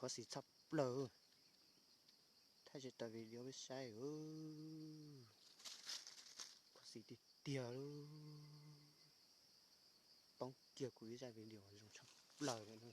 Khuv xim tshaj plaws, thaij tsis tau video peb saib. Khuv xim tiag tiag li. Poob kiag kuv ib zaj video zoo tshaj plaws li na.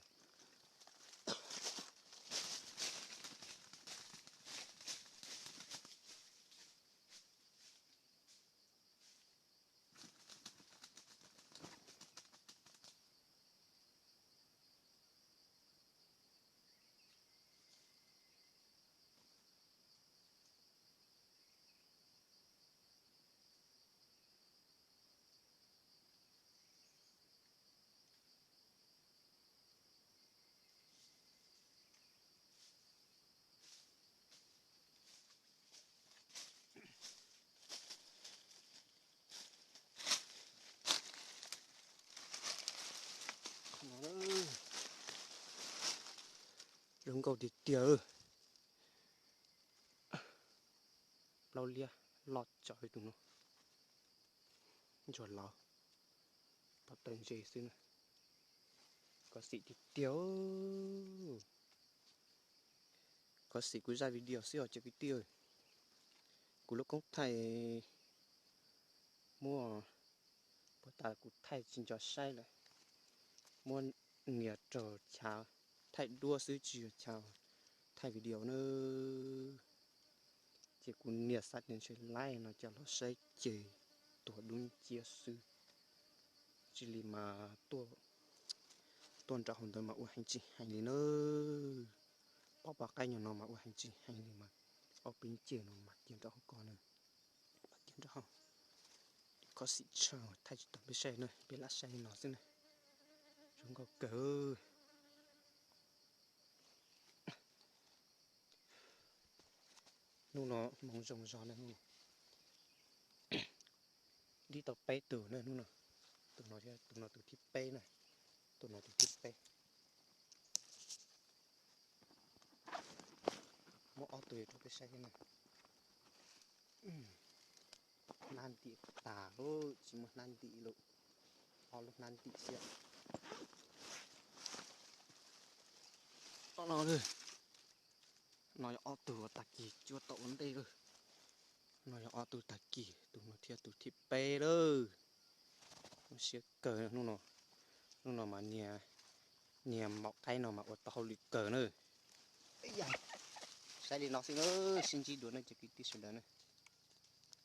Zoo nkauj tiag tiag. Plaub liab loj tsawv tus no. Ntsuag laus, pov tawm ntses xwb na. Khuv xim tiag tiag. Khuv xim kuv zaj video xwb os cov kwv tij. Kuv lub koob thaij muab, puag ta kuv thaij tsis nco saib lawm. Muab nias raug chav thaij duab xwb tsis yog chav thaij video na. Ces kuv nias xav tias ntshe laib no coj los saib ces tuag dub nciab xwb. Tsis li mas tuaj nram hauv ntawd mas ua heev tsis heev li na. Pom pom qaib nyuag no mas ua heev tsis heev li mas ob peb ncej no mas cia nram hauv ko na. Cia nram hauv. Khuv xim tshaj thaij tsis tau peb saib na, peb lam saib li no xwb na. Zoo nkauj kawg. Hnub no hmoov zoo zog na hnub no. Dib tau peb tug na hnub no. Tus no thiab tus no tus thib peb na. Tus no tus thib peb. Muab ob tug rau peb saib thiab na. Hnab ntim tas lawm, tsis muaj hnab ntim lawm. Ob lub hnab ntim xwb. No, no yog ob tug uas tag kis cuab tau ua ntej lawm. No yog ob tug tag kis, tus no thiab tus thib peb lawm. Zoo siab kawg hnub no. Hnub no mas niag maum qaib no mas ua tau hauj lwm kawg na. Saib li no xwb na, sib ntsib dua na cov kwv tij sawv daws na.